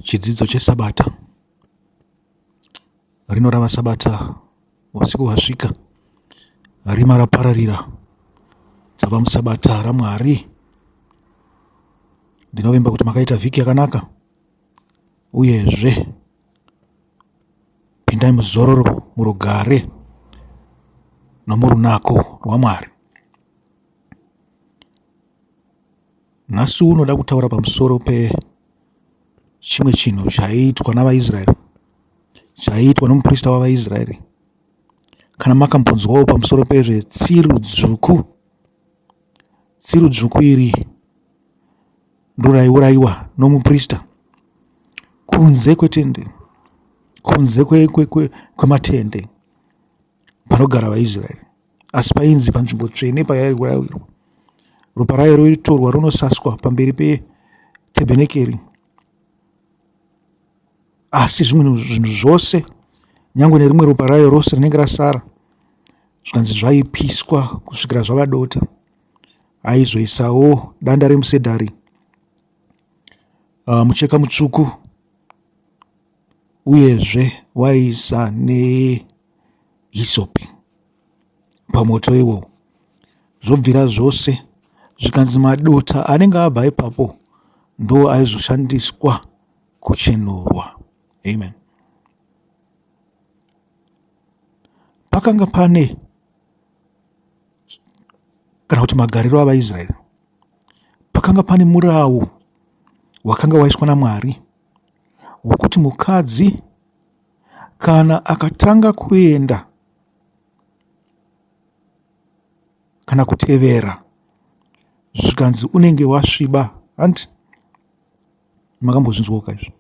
Chidzidzo cheSabata. Rino rava Sabata, usiku hwasvika, rima rapararira, tava muSabata raMwari. Ndinovimba kuti makaita vhiki yakanaka uyezve pindai muzororo murugare nomurunako rwaMwari. Nhasi unoda kutaura pamusoro pechimwe chinhu chaiitwa navaIsraeri, chaiitwa nomuprista wavaIsraeri. Kana makambonzwawo pamusoro pezvetsiru dzvuku, tsiru dzvuku iri ndoraiuraiwa nomuprista kunze kwetende, kunze kwematende panogara vaIsraeri. Asi painzi panzvimbo tsvene payaiurayirwa, ropa rayo roitorwa ronosaswa pamberi petebhenekeri. Asi zvimwe zvinhu zvose, nyangwe nerimwe ropa rayo rose rinenge rasara, zvikanzi zvaipiswa kusvikira zvava dota. Aizoisawo danda remusedhari, mucheka mutsvuku, uyezve waiisa nehisopi pamoto iwowo. Zvobvira zvose zvikanzi madota anenge abva ipapo ndo aizoshandiswa kuchenurwa. Amen. Pakanga pane kana kuti magariro avaIsraeri, pakanga pane murawo wakanga waiswa naMwari wokuti mukadzi kana akatanga kuenda kana kutevera zvikanzi unenge wasviba hanti makambozvinzwawo ka izvo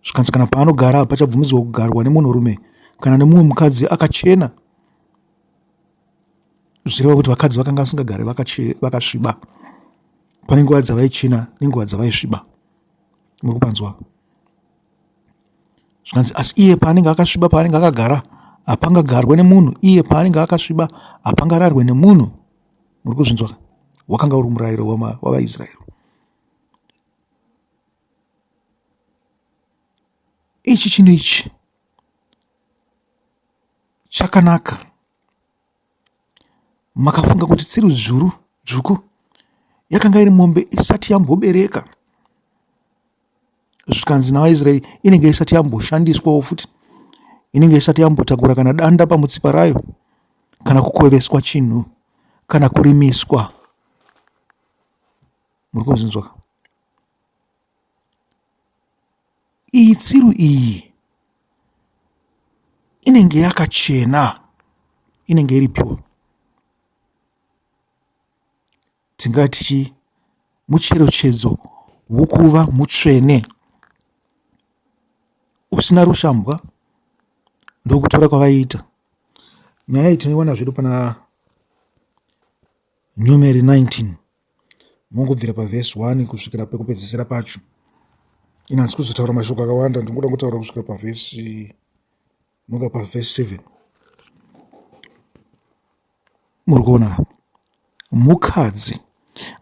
zvikanzi kana paanogara hapachabvumidzwa kugarwa nemunhurume kana nemumwe mukadzi akachena zvichireva kuti vakadzi vakanga vasingagare vakasviba pane nguva dzavaichena nenguva dzavaisviba muri kupanzwa zvikanzi asi iye paanenge akasviba paanenge akagara hapangagarwe nemunhu iye paanenge akasviba hapangararwe nemunhu muri kuzvinzwa wakanga uri murayiro wavaisraeri ichi chinhu ichi chakanaka Makafunga kuti tsiru dzvuru dzvuku yakanga iri mombe isati yambobereka. Zvikanzi navaIsraeri inenge isati yamboshandiswawo futi. Inenge isati yambotakura kana danda pamutsipa rayo kana kukweveswa chinhu kana kurimiswa. Muri kuzvinzwa ka? Iyi tsiru iyi inenge yakachena, inenge iri pure. Tingati chii? Mucherechedzo wokuva mutsvene usina rushambwa ndokutora kwavaiita. Nyaya iyi tinoiwana zvedu pana Numeri 19. Mongobvira pavhesi 1 kusvikira pekupedzisira pacho. Ini handisi kuzotaura mashoko akawanda, ndingoda kutaura kusvikira pavhesi nonga pavhesi 7. Muri kuona mukadzi.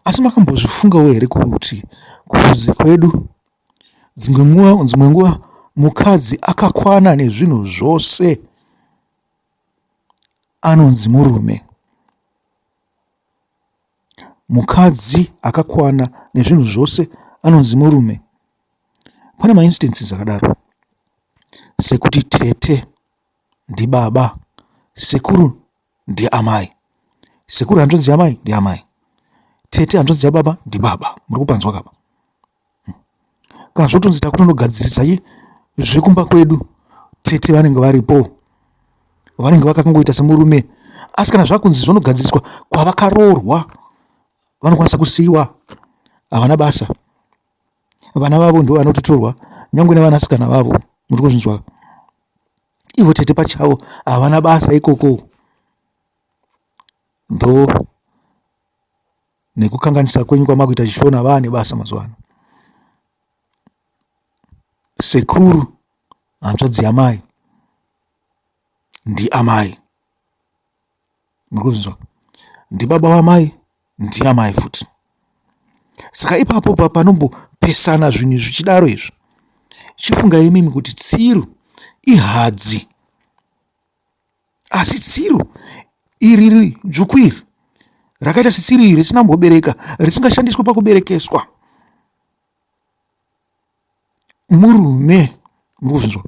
Asi makambozvifungawo here kuti kurudzi kwedu dzimwe nguva dzimwe nguva mukadzi akakwana nezvinhu zvose anonzi murume. Mukadzi akakwana nezvinhu zvose anonzi murume. Pane mainstances akadaro sekuti tete ndibaba, sekuru ndiamai. Sekuru hanzvadzi yamai ndiamai, tete hanzvadzi yababa ndibaba. Muri kupanzwa kapa? Kana zvotonzi takutonogadzirisa chi zvekumba kwedu, tete vanenge varipo, vanenge vakangoita semurume. Asi kana zvakunzi zvonogadziriswa kwavakaroorwa, vanokwanisa kusiiwa, havana basa. Vana vavo ndivo vanototorwa nyangwe nevanasikana vavo. Muri kuzvinzwa? Ivo tete pachavo havana basa ikoko. Though nekukanganisa kwenyu kwamakuita chishona vaane basa mazuva ano. Sekuru hanzvadzi yamai ndiamai. Muri kuzvinzwa? Ndibaba vamai ndiamai futi. Saka ipapo pa panombopesana zvinhu zvichidaro izvo. Chifungai imimi kuti tsiru ihadzi. Asi tsiru iri riri dzvuku iri rakaita setsiru iri risina kumbobereka risingashandiswe pakuberekeswa. Murume muri kuzvinzwa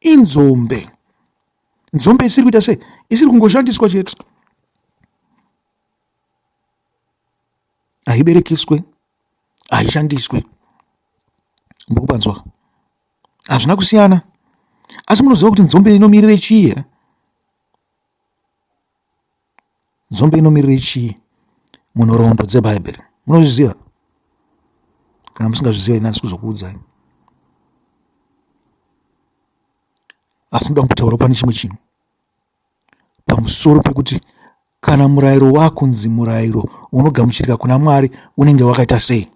inzombe. Nzombe isiri kuita sei? Isiri kungoshandiswa chete. Haiberekeswe, haishandiswe. Muri kupanzwa? Hazvina kusiyana. Asi munoziva kuti nzombe inomirire chii here? Nzombe inomirire chii munhoroondo dzeBhaibheri? Munozviziva? Kana musingazviziva ini handisi kuzokuudzai. Asi ndoda kumbotaurawo pane chimwe chinhu pamusoro pekuti kana murayiro wakunzi murayiro unogamuchirika kuna Mwari unenge wakaita sei?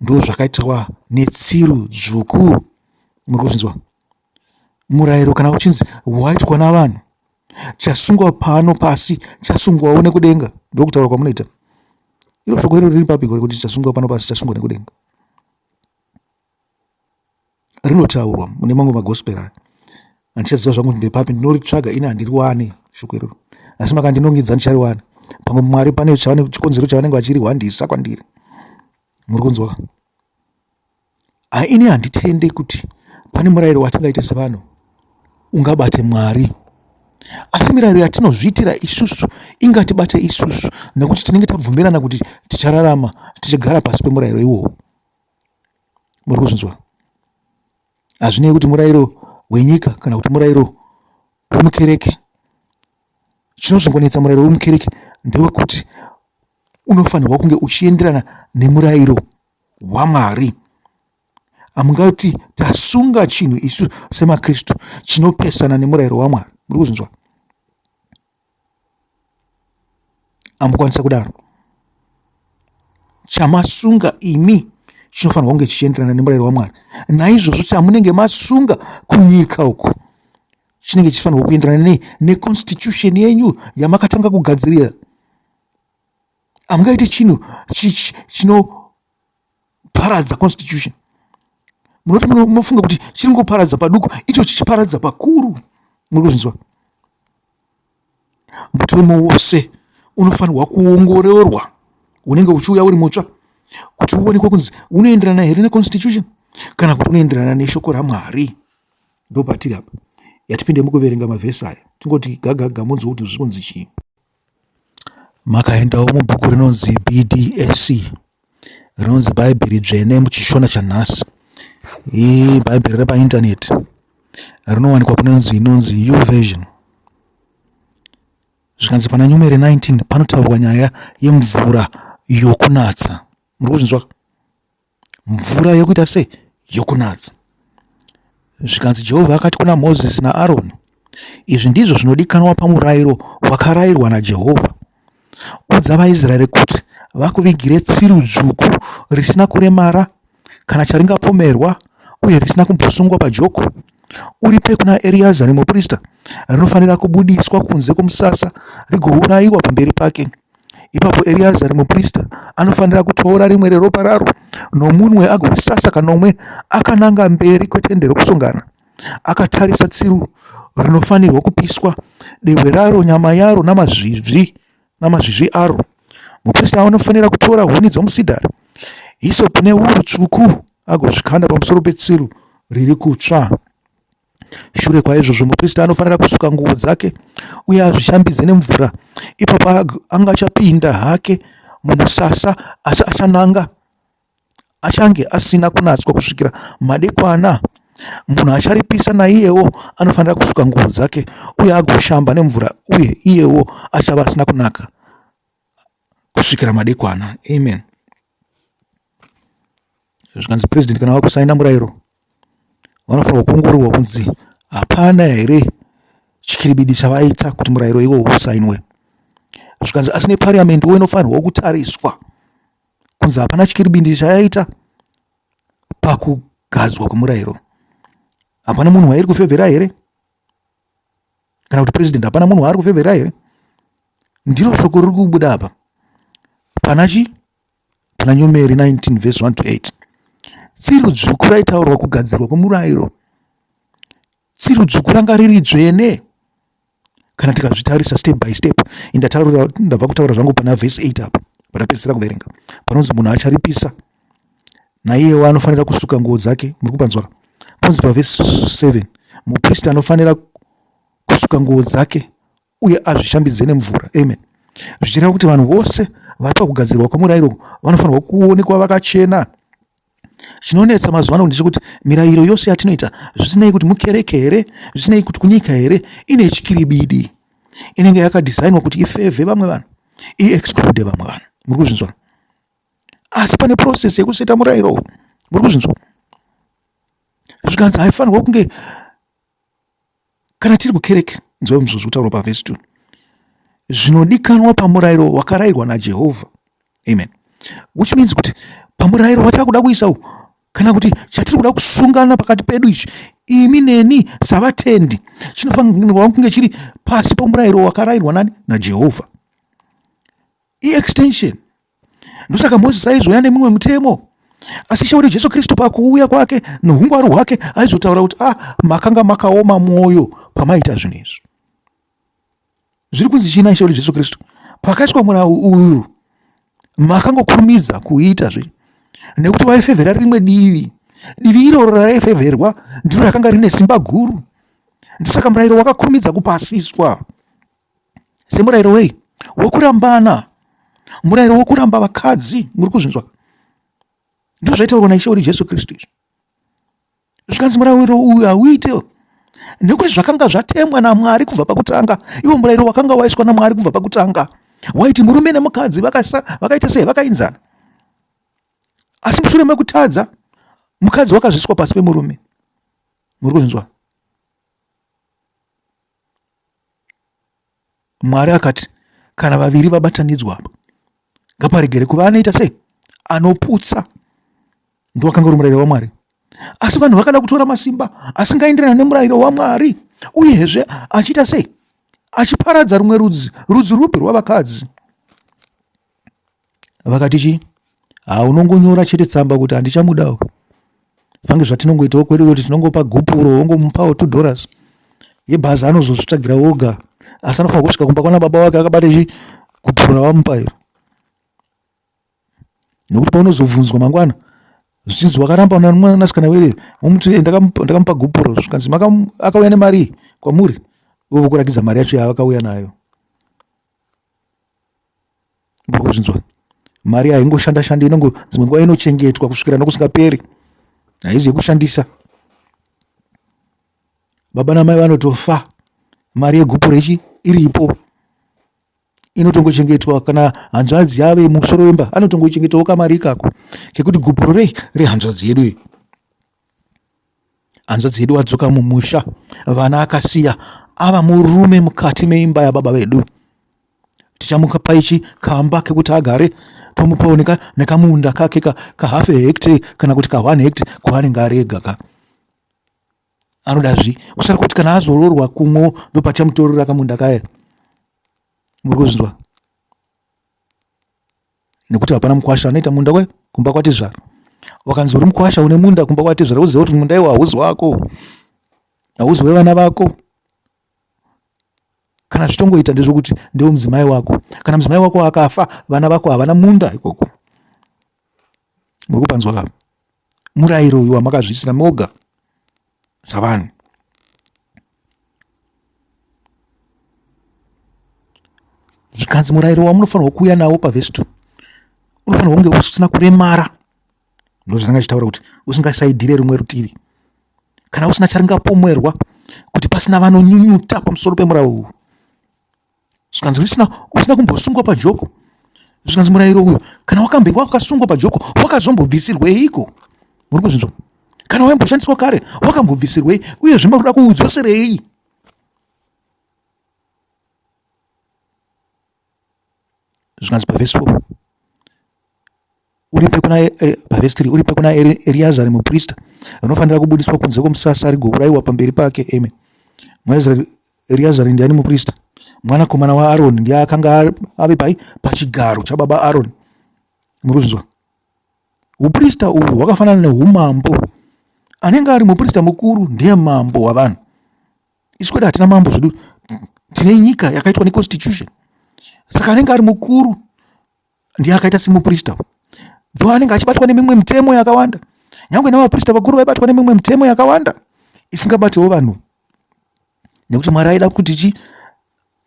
Ndozvakaitwa netsiru dzvuku. Muri kuzvinzwa? Murayiro kana uchinzi waitwa navanhu, chasungwa pano pasi chasungwawo nekudenga. Ndokutaura kwamunoita. Iro shoko iro riri papi kuti chasungwa pano pasi chasungwa nekudenga? Rinotaurwa mune mamwe magospel aya. Handichaziva zvangu kuti ndepapi, ndinoritsvaga ini handiriwane shoko iroro. Asi makandinongedza ndichariwana. Pamwe Mwari pane chikonzero chavanenge vachirihwandisa kwandiri. Muri kunzwa? Ini handitende kuti pane murayiro watingaite sevanhu ungabate Mwari. Asi mirayiro yatinozviitira isusu ingatibate isusu nekuti tinenge tabvumirana kuti tichararama tichigara pasi pemurayiro iwowo. Muri kuzvinzwa? Hazvinei kuti murayiro wenyika kana kuti murayiro wemukereke. Chinozongonetsa murayiro wemukereke ndewekuti unofanirwa kunge uchienderana nemurayiro waMwari. Hamungati tasunga chinhu isu semaKristu chinopesana nemurayiro waMwari. Muri kuzvinzwa? Hamukwanisa kudaro. Chamasunga imi chinofanirwa kunge chichienderana nemurayiro waMwari. Naizvozvo chamunenge masunga kunyika uku chinenge chichifanirwa kuenderana nei? Neconstitution yenyu yamakatanga kugadzirira. Hamungaiti chinhu chinoparadza constitution. Munoti munofunga kuti chiri kungoparadza paduku, icho chichiparadza pakuru. Muri kuzvinzwa? Mutemo wose unofanirwa kuongororwa, unenge uchiuya uri mutsva, kuti uonekwe kunzi unoenderana here neconstitution kana kuti unoenderana neshoko raMwari. Ndopatiri apa. Yatipinde mukuverenga mavhesi aya, tingoti gagaga munzwe kuti zviri kunzi chii. Makaendawo mubhuku rinonzi BDSC rinonzi Bhaibheri Dzvene muchiShona chanhasi. Ibhaibheri repaindaneti rinowanikwa kunonzi inonzi YouVersion. Zvikanzi pana Numeri 19 panotaurwa nyaya yemvura yokunatsa. Muri kuzvinzwa? Mvura yokuita sei? Yokunatsa. Zvikanzi Jehovha akati kuna Mozisi naAroni, Izvi ndizvo zvinodikanwa pamurayiro wakarayirwa naJehovha. Udza vaIsraeri kuti vakuvigire tsiru dzvuku risina kuremara kana charingapomerwa uye risina kumbosungwa pajoko. Uripe kuna Eriazari muprista, rinofanira kubudiswa kunze kwomusasa rigourayiwa pamberi pake. Ipapo Eriazari muprista anofanira kutora rimwe reropa raro nomunwe agorisasa kanomwe akananga mberi kwetende rokusongana, akatarisa tsiru rinofanirwa kupiswa, dehwe raro, nyama yaro namazvizvi namazvizvi aro. Muprista anofanira kutora huni dzomusidhari, hisopi newuru tsvuku agozvikanda pamusoro petsiru riri kutsva. Shure kwaizvozvo muprista anofanira kusuka nguo dzake uye azvishambidze nemvura. Ipapo angachapinda hake mumusasa asi achananga achange asina kunatswa kusvikira madekwana. Munhu acharipisa naiyewo anofanira kusuka nguo dzake uye agoshamba nemvura uye iyewo achava asina kunaka kusvikira madekwana. Amen. Zvikanzi president kana vakusaina murayiro vanofanirwa kuongororwa kunzi hapana here chikiribidi chavaita kuti murayiro iwowo usainwe. Zvikanzi asi neparliament wo inofanirwa kutariswa kunzi hapana chikiribidi chayaita pakugadzwa kwemurayiro. Hapana munhu wairi kufevhera here? Kana kuti president hapana munhu waari kufevhera here? Ndiro shoko riri kubuda apa. Pana chi? Pana Numeri 19 vhesi 1 to 8. Tsiru dzvuku raitaurwa kugadzirwa kwemurayiro. Tsiru dzvuku ranga riri dzvene. Kana tikazvitarisa step by step, indataura ndabva kutaura zvangu pana vhesi 8 apa patapedzisira kuverenga. Panonzi munhu acharipisa naiyewo anofanira kusuka nguo dzake. Muri kupanzwa? Panonzi pavhesi 7 mupristi anofanira kusuka nguo dzake uye azvishambidze nemvura. Amen. Zvichireva kuti vanhu vose vari pakugadzirwa kwemurayiro vanofanirwa kuonekwa vakachena. Chinonetsa mazuva ano ndechekuti mirayiro yose yatinoita, zvisinei kuti mukereke here, zvisinei kuti kunyika here, ine chikiribidi. Inenge yakadhizainwa kuti ifevhe vamwe vanhu, iexclude vamwe vanhu. Muri kuzvinzwa? Asi pane process yekuseta murayiro. Muri kuzvinzwa? Zvikanzi haifanirwa kunge Kana tiri kukereke, inzwai muzvo kutaurwa pavhesi 2. Zvinodikanwa pamurayiro wakarayirwa naJehovha. Amen. Which means kuti pamurayiro watakuda kuisa uwu, kana kuti chatiri kuda kusungana pakati pedu ichi, imi neni savatendi, chinofanirwa kunge chiri pasi pomurayiro wakarayirwa nani? NaJehovha. I-extension. Ndosaka Mozisi aizouya nemumwe mutemo. Asi Ishe wedu Jesu Kristu pakuuya kwake noungwaru hwake aizotaura kuti ah, makanga makaoma mwoyo pamaita zvinhu izvi. Zviri kunzi chii naIshe wedu Jesu Kristu? Pakaiswa murau uyu makangokurumidza kuita zve nekuti waifevhera rimwe divi. Divi iroro raifevherwa ndiro rakanga rine simba guru. Ndosaka murayiro wakakurumidza kupasiswa. Semurayiro wei? Wokurambana. Murayiro wokuramba vakadzi. Muri kuzvinzwa? Ndizvo zvaitaurwa naIshe wedu Jesu Kristu izvi. Zvikanzi murayiro uyu hauite nekuti zvakanga zvatemwa naMwari kubva pakutanga. Iwo murayiro wakanga waiswa naMwari kubva pakutanga waiti murume nemukadzi vakaita sei? Vakainzana. Asi mushure mekutadza mukadzi wakazviswa pasi pemurume. Muri kuzvinzwa? Mwari akati kana vaviri vabatanidzwa apa ngaparegere kuva anoita sei anoputsa. Ndowakanga uri murayiro waMwari. Asi vanhu vakada kutora masimba asingaenderana nemurayiro waMwari, uyezve achiita sei? Achiparadza rumwe rudzi, rudzi rupi rwavakadzi. Vakati chii? Ha, unongonyora chete tsamba kuti handichamudawo. Fange zvatinongoitawo kwedu kuti tinongopa gupuro wongomupawo 2 dollars yebhazi anozozvitsvagira woga, asi anofanira kusvika kumba kwana baba wake akabata chi gupuro rawamupa iro, nekuti paunozobvunzwa mangwana zvichinzi wakaramba mwanasikana wedu, womuti ndakamupa gupuro, zvikanzi akauya nemari kwamuri, ivo vokurakidza mari yacho yaakauya nayo. Muri kuzvinzwa? Mari haingoshanda shanda, inongo dzimwe nguva inochengetwa kusvikira nokusingaperi, haizi yekushandisa. Baba namai vanotofa mari yegupuro ichi iripo, inotongochengetwa. Kana hanzvadzi yave musoro wemba anotongochengetawo kamari ikako kekuti gupuro rei rehanzvadzi yedu iyi. Hanzvadzi yedu adzoka mumusha, vana akasiya ava murume mukati meimba yababa vedu. Tichamupa ichi kamba kekuti agare, tomupawo nekamunda kake ka half a hectare kana kuti ka 1 hectare kwaanenge ari ega ka. Anoda zvi kusara kuti kana azoroorwa kumwe ndopachamutorera kamunda kaya. Muri kuzvinzwa? Nekuti hapana mukwasha anoita munda kwe kumba kwatezvara. Wakanzi uri mukwasha une munda kumba kwatezvara, uzive kuti munda iwo hauzi wako, hauzi wevana vako. Kana zvitongoita ndezvekuti ndewe mudzimai wako. Kana mudzimai wako akafa, vana vako havana munda ikoko. Muri kupanzwa ka? Murayiro uyu wamakazviisira moga savanhu. Zvikanzi murayiro wamunofanirwa kuuya nawo pavhesi 2 unofanirwa kunge usina kuremara. Ndozvandanga ndichitaura kuti usingasaidhire rimwe rutivi, kana usina charingapomwerwa, kuti pasina vanonyunyuta pamusoro pemurau uyu. Zvikanzi usina usina kumbosungwa pajoko. Zvikanzi murayiro uyu kana wakambenge wakasungwa pajoko wakazombobvisirweiko? Muri kuzvinzwa? Kana waimboshandiswa kare wakambobvisirwei, uyezve makuda kuudzoserei? Zvikanzi pavhesi 4 Uripe kuna eh, pavhesi 3 uripe kuna Eriazari muprista, rinofanira kubudiswa kunze kwomusasa rigourayiwa pamberi pake. Amen. MuIsraeri Eriazari ndiani muprista? Mwanakomana waAroni ndiye akanga ave pai pachigaro chababa Aroni. Muri kuzvinzwa? Uprista uhu hwakafanana neumambo. Anenge ari muprista mukuru ndiye mambo wavanhu. Isu kwedu hatina mambo zvedu, tine nyika yakaitwa neconstitution. Saka anenge ari mukuru ndiye akaita semuprista, though anenge achibatwa nemimwe mitemo yakawanda. Nyangwe navaprista vakuru vaibatwa nemimwe mitemo yakawanda isingabatiwo vanhu, nekuti Mwari aida kuti chi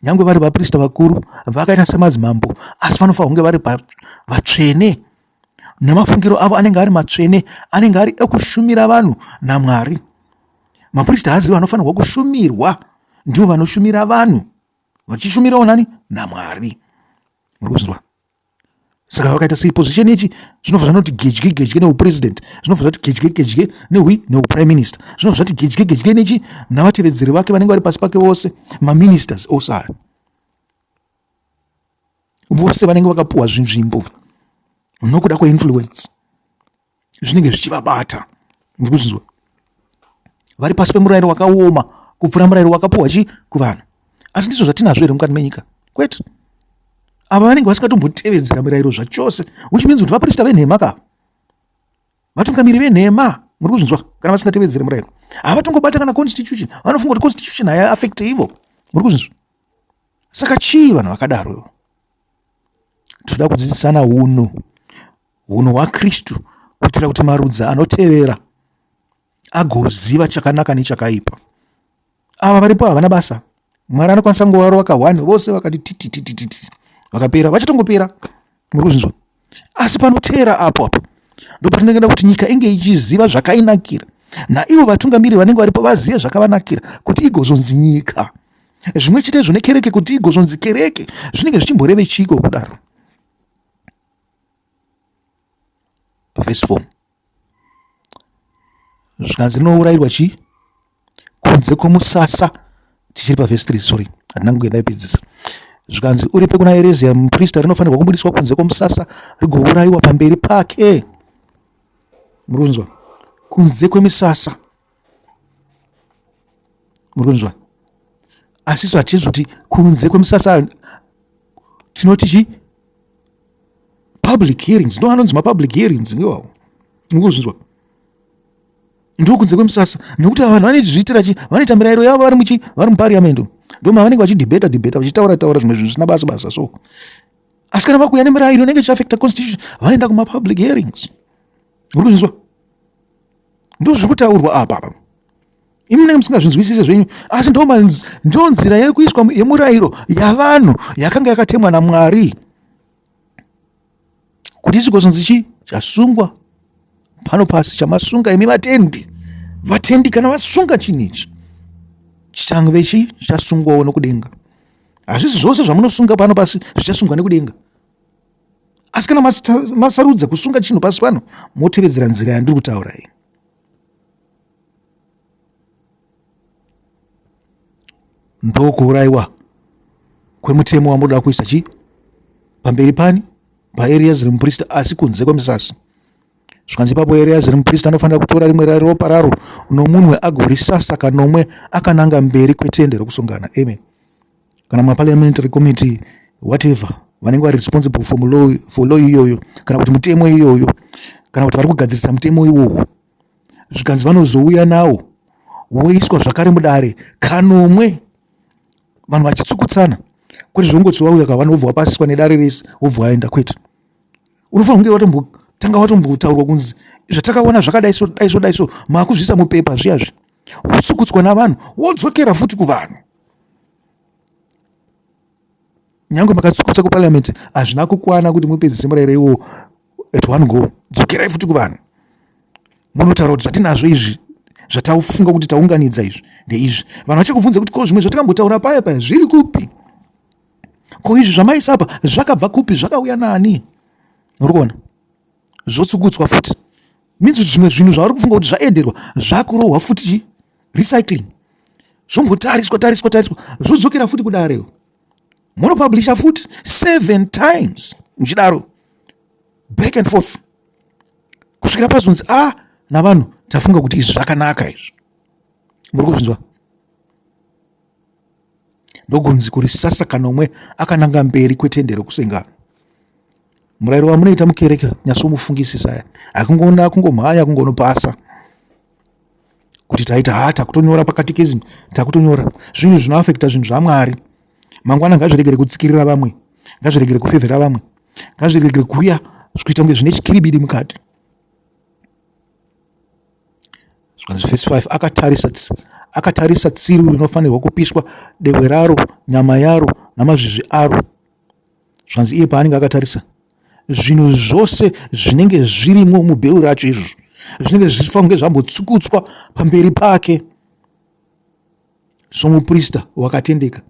nyangwe vari vaprista vakuru vakaita semadzimambo, asi vanofanira kunge vari vatsvene nemafungiro avo anenge ari matsvene, anenge ari ekushumira vanhu naMwari. Maprista haazivi vanofanirwa kushumirwa, ndivo vanoshumira vanhu vachishumirawo nani? NaMwari. Muri kuzvinzwa? Saka vakaita sei position yechi zvinobva zvanoti gedye gedye neupresident, zvinobva zvati gedye gedye nehui neuprime minister, zvinobva zvati gedye gedye nechi navatevedzeri vake vanenge vari pasi pake vose, maministers ose aya vose vanenge vakapuwa zvinzvimbo nokuda kweinfluence zvinenge zvichivabata. Muri kuzvinzwa? Vari pasi pemurayiro wakaoma kupfuura murayiro wakapuwa chi kuvanhu. Asi ndizvo zvatinazvo here mukati menyika? Kwete. Ava vanenge vasingatombotevedzera mirayiro zvachose, which means kuti vaprista venhema ka, vatungamiri venhema. Muri kuzvinzwa? Kana vasingatevedzere murayiro havatongobata kana constitution, vanofunga kuti constitution haiafekte ivo. Muri kuzvinzwa? Saka chii vanhu vakadaro? Tinoda kudzidzisana unhu, hunhu hwaKristu, kuitira kuti marudzi anotevera agoziva chakanaka nechakaipa. Ava varipo havana basa. Mwari anokwanisa kungovarova kahwani vose vakati tititititi vakapera, vachatongopera. Muri kuzvinzwa? Asi panoteera apo apo ndopatinenge kuti nyika inge ichiziva zvakainakira, naivo vatungamiri vanenge varipo vazive zvakavanakira kuti igozonzi nyika. Zvimwe chetezvo nekereke, kuti igozonzi kereke zvinenge zvichimboreve chiiko kudaro? Pavhesi 4 zvikanzi rinourayirwa chii? Kunze kwomusasa. Tichiri pavhesi 3, sorry, handina kunge ndaipedzisa. Zvikanzi uripe kuna Erezia muprista, rinofanirwa kubudiswa kunze kwomusasa rigourayiwa pamberi pake. Muri kunzwa? Kunze kwemisasa. Muri kunzwa? Asi isu hatizi kuti kunze kwemisasa, tinoti chii? Public hearings. Ndo anonzi mapublic hearings ndiwawo. Muri kuzvinzwa? Ndo kunze kwemusasa, nekuti vanhu vanozviitira chi vanoita mirayiro yavo vari muchi vari muparliament, ndo mavanenge vachidhibheta dhibheta, vachitaura taura zvimwe zvinhu zvisina basa basa. So asi kana vakuuya nemirayiro inenge ichiafecta constitution, vanoenda kumapublic hearings. Muri kuzvinzwa? Ndo zviri kutaurwa apa apa. Imi munenge musingazvinzwisise zvenyu, asi ndo nzira yekuiswa yemurayiro yavanhu yakanga yakatemwa naMwari kuti isigozonzi chi chasungwa pano pasi chamasunga imi vatendi. Vatendi kana vasunga chinhu ichi, chichange chi chichasungwawo nokudenga. Hazvisi zvose zvamunosunga pano pasi zvichasungwa nekudenga, asi kana masarudza kusunga chinhu pasi pano, motevedzera nzira yandiri kutaura iyi. Ndokuurayiwa kwemutemo wamunoda kuisa chi pamberi pani paEriazeri muprista, asi kunze kwemisasa. Zvikanzi ipapo Eriazeri muprista anofanira kutora rimwe raropa raro nomunwe agorisasa kanomwe akananga mberi kwetende rokusongana. Amen. Kana maparliamentary committee whatever vanenge vari responsible for law, for law iyoyo, kana kuti mutemo iyoyo, kana kuti vari kugadzirisa mutemo iwowo, zvikanzi vanozouya nawo woiswa zvakare mudare kanomwe, vanhu vachitsukutsana, kwete zvongoti wauya kavanhu wobva wapasiswa nedare rese wobva waenda. Kwete, unofanira kunge watombotanga watombotaurwa kunzi zvatakaona zvakadai so, dai so, dai so, maakuzviisa mupepa zviyazvi, wotsukutswa navanhu, wodzokera futi kuvanhu. Nyange makatsukutsa kuparliament, hazvina kukwana kuti mupedzise murayiro iwowo at one go. Dzokerai futi kuvanhu, munotaura kuti zvatinazvo izvi, zvatafunga kuti taunganidza izvi ndeizvi. Vanhu vachakubvunza kuti ko zvimwe zvatakambotaura paya paya zviri kupi? Ko izvi zvamaisa apa zvakabva kupi? Zvakauya nani? Uri kuona zvotsukutswa futi, means kuti zvimwe zvinhu zvavari kufunga kuti zvaederwa zvakurohwa futi chi recycling, zvombotariswa tariswa tariswa, zvodzokera futi kudare, munopublisha futi 7 times muchidaro back and forth kusvikira pazonzi a navanhu tafunga kuti izvi zvakanaka izvi. Muri kuzvinzwa? Ndokunzi kurisasa kanomwe akananga mberi kwetende rokusengana. Murayiro wamunoita mukereke nyatsomufungisisa. Hakungona kungomhanya kungonopasa. Kuti taita ha takutonyora pakatekism, takutonyora zvinhu zvinoafekta zvinhu zvaMwari. Mangwana ngazviregere kutsikirira vamwe, ngazviregere kufevhera vamwe, ngazviregere kuuya kuita kunge zvine chikiribidi mukati. Zvikanzi vhesi 5 akatarisa akatarisa tsiru rinofanirwa kupiswa dehwe raro nyama yaro namazvizvi aro zvikanzi iye paanenge akatarisa zvinhu zvose zvinenge zvirimo mubheu racho izvozvo zvinenge zvichifanira kunge zvambotsukutswa pamberi pake somuprista wakatendeka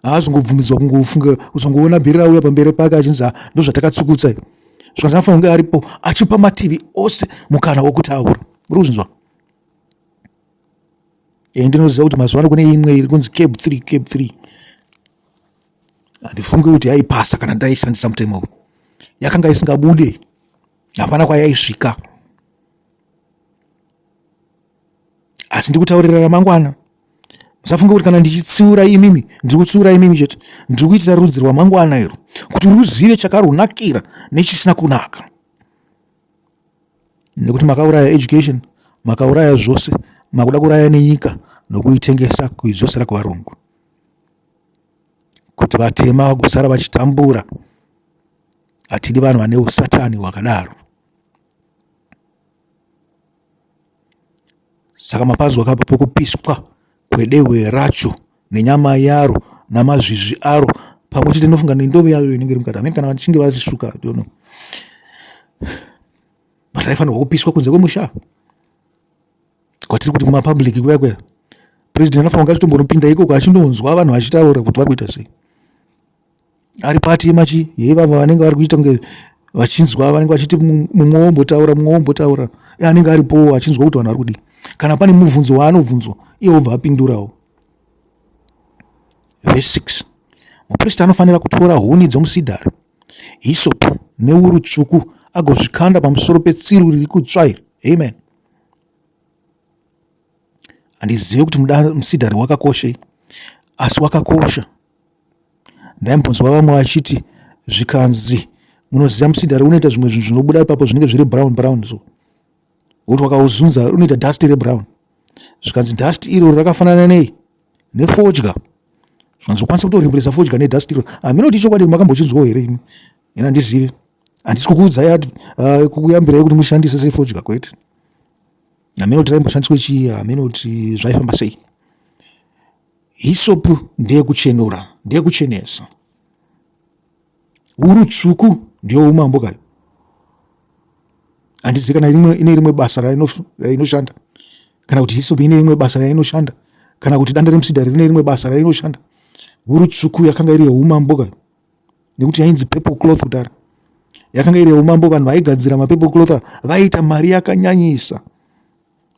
haazongobvumidzwa kungofunga kuzongoona bheri rauya pamberi pake achinzi ah, ndozvatakatsukutsa izvi zvikanzi anofanira kunge aripo achipa mativi ose mukana wokutaura muri kuzvinzwa e ndinoziva kuti mazuva ano kune imwe iri kunzi cab 3 cab 3 handifungi kuti yaipasa kana ndaishandisa mutemo uyu yakanga isingabude hapana kwayaisvika asi ndikutaurira ramangwana musafunge kuti kana ndichitsiura imimi ndiri kutsiura imimi chete ndiri kuitira rudzi rwamangwana iro kuti ruzive chakarunakira nechisina kunaka nekuti makauraya education makauraya zvose makuda kuuraya nenyika nokuitengesa kuidzosera kuvarungu kuti vatema vagosara vachitambura hatidi vanhu vane usatani hwakadaro Saka mapanzwa kapa pokupiswa kwedehwe racho nenyama yaro namazvizvi aro pamwe chete ndofunga nendove yayo inenge iri mukati hamene kana vachinge varisuka don't know but raifanirwa kupiswa kunze kwemusha kwatiri kuti kumapublic kuya kuya president anofanira kunge achitombonopinda ikoko achindonzwa vanhu vachitaura kuti vari kuita sei ari pati yemachi yeivavo vanenge vari kuita kunge vachinzwa vanenge vachiti mumwe wombotaura mumwe wombotaura anenge aripowo achinzwa kuti vanhu vari kudii kana pane mubvunzo waanobvunzwa iye wobva apindurawo vhesi 6 mupristi anofanira kutora huni dzomusidhari hisopu newuru tsvuku agozvikanda pamusoro petsiru riri kutsva iri amen handizive kuti musidhari wakakoshei asi wakakosha Ndaimbonzwa vamwe vachiti zvikanzi munoziva musidhari unoita zvimwe zvinhu zvinobuda ipapo zvinenge zviri brown brown so woti wakauzunza unoita dust rebrown zvikanzi dust iro rakafanana nei nefodya zvikanzi ukwanisa kutorimburisa fodya nedust iro hameno kuti ichokwadi makambochinzwawo here imi ina handizivi handisi kukuudzai uh, kukuyambirai kuti mushandise sefodya kwete hameno kuti raimboshandiswe chii hameno kuti zvaifamba sei Hisopu ndeyekuchenura, ndeyekuchenesa. Wuru tsvuku ndiyo umambo kayo. Handizivi kana rimwe ine rimwe basa rainoshanda kana kuti hisopu ine rimwe basa rainoshanda kana kuti danda remusidhari rine rimwe basa rainoshanda. Wuru tsvuku yakanga iri yeumambo kayo nekuti yainzi purple cloth kudhara. Yakanga iri yeumambo, vanhu vaigadzira mapurple cloth vaiita mari yakanyanyisa.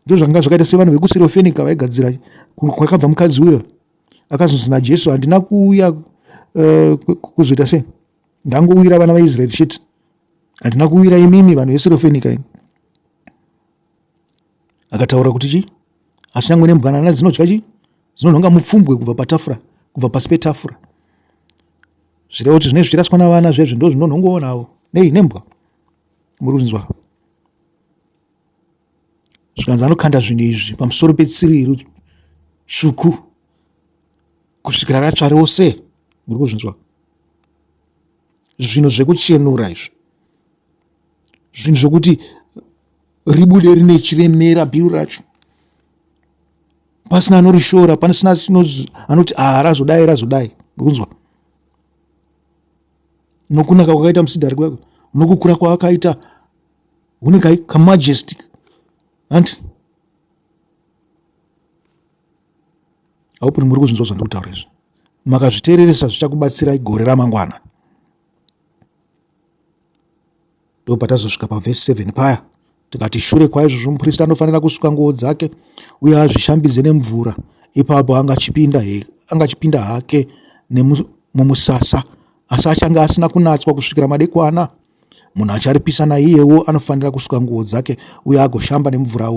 Ndozvanga zvakaita sevanhu vekuSirofenika vaigadzira kwakabva mukadzi uyo akazonzi naJesu handina kuuya uh, kuzoita sei ndangouyira vana vaIsraeri chete handina kuuyira imimi vanhu veSirofenika ini akataura kuti chii asi nyangwe nembwanana dzinodya chii dzinonhonga mupfumbwe kubva patafura kubva pasi petafura zvireva kuti zvinenge zvichiraswa navana zvezvo ndo zvinonhongoonavo nei nembwa muri kunzwa Zvikanzi anokanda zvinhu izvi pamusoro petsiru iri tsvuku kusvikira ratsva rose. Muri kuzvinzwa? Zvinhu zvekuchenura izvi, zvinhu zvekuti ribude rine chiremera bhiru racho pasina anorishora pasina anoti ah razodai razodai muri kunzwa nokunaka kwakaita musidhari kwako nokukura kwaakaita hune kai kamajestic hanti hope muri kuzvinzwa zvandiri kutaura izvi makazviteereresa zvichakubatsirai gore ramangwana ndopatazosvika pavhesi 7 paya tikati shure kwaizvozvo mupristi anofanira kusuka nguo dzake uye azvishambidze nemvura ipapo angachipinda angachipinda hake mumusasa asi achange asina kunatswa kusvikira madekwana Munhu acharipisa naiyewo anofanira kusuka nguo dzake uye agoshamba nemvura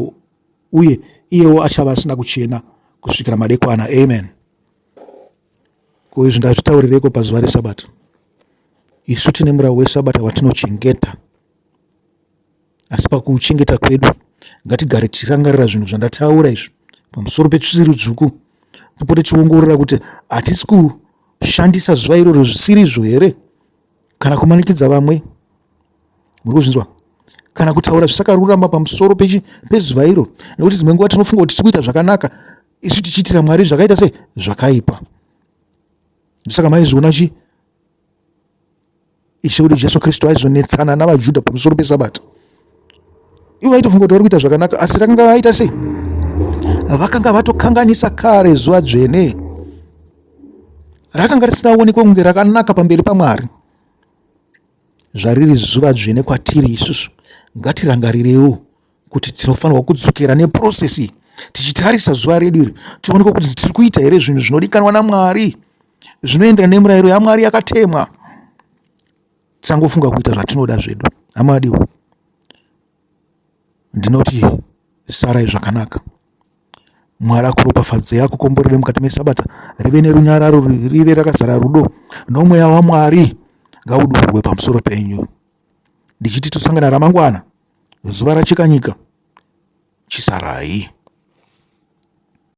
uye iyewo achava asina kuchena kusvikira madekwana. Amen. Ko izvi ndazvitaurireiko pazuva reSabata? Isu tine murau weSabata watinochengeta, asi pakuuchengeta kwedu ngatigare tichirangarira zvinhu zvandataura izvi pamusoro petsviri dzvuku, topote tichiongorora kuti hatisi kushandisa zuva iroro zvisiri izvo here, kana kumanikidza vamwe. Muri kuzvinzwa? Kana kutaura zvisakarurama pamusoro pezuva iro, nekuti dzimwe nguva tinofunga kuti tiri kuita zvakanaka, isu tichiitira Mwari zvakaita sei? Zvakaipa. Ndosaka maizoona chi Ishe wedu Jesu Kristu aizonetsana navaJudha pamusoro peSabata. Ivo vaitofunga kuti vari kuita zvakanaka, asi rakanga vaita sei? Vakanga vatokanganisa kare zuva dzvene. Rakanga risingaonekwe kunge rakanaka pamberi paMwari. Zvariri zuva dzvene kwatiri isusu, ngatirangarirewo kuti tinofanirwa kudzokera neprocess iyi tichitarisa zuva redu iri tionekwe kuti tiri kuita here zvinhu zvinodikanwa namwari zvinoenderana nemurayiro yamwari yakatemwa. Tisangofunga kuita zvatinoda zvedu. Hama adiwa, ndinoti sarai zvakanaka. Mwari akuropafadzei akukomborere mukati mesabata rive nerunyararo rive rakazara rudo nomweya wamwari ngaudururwe pamusoro penyu. Ndichiti tosangana ramangwana zuva racheka nyika chisarai.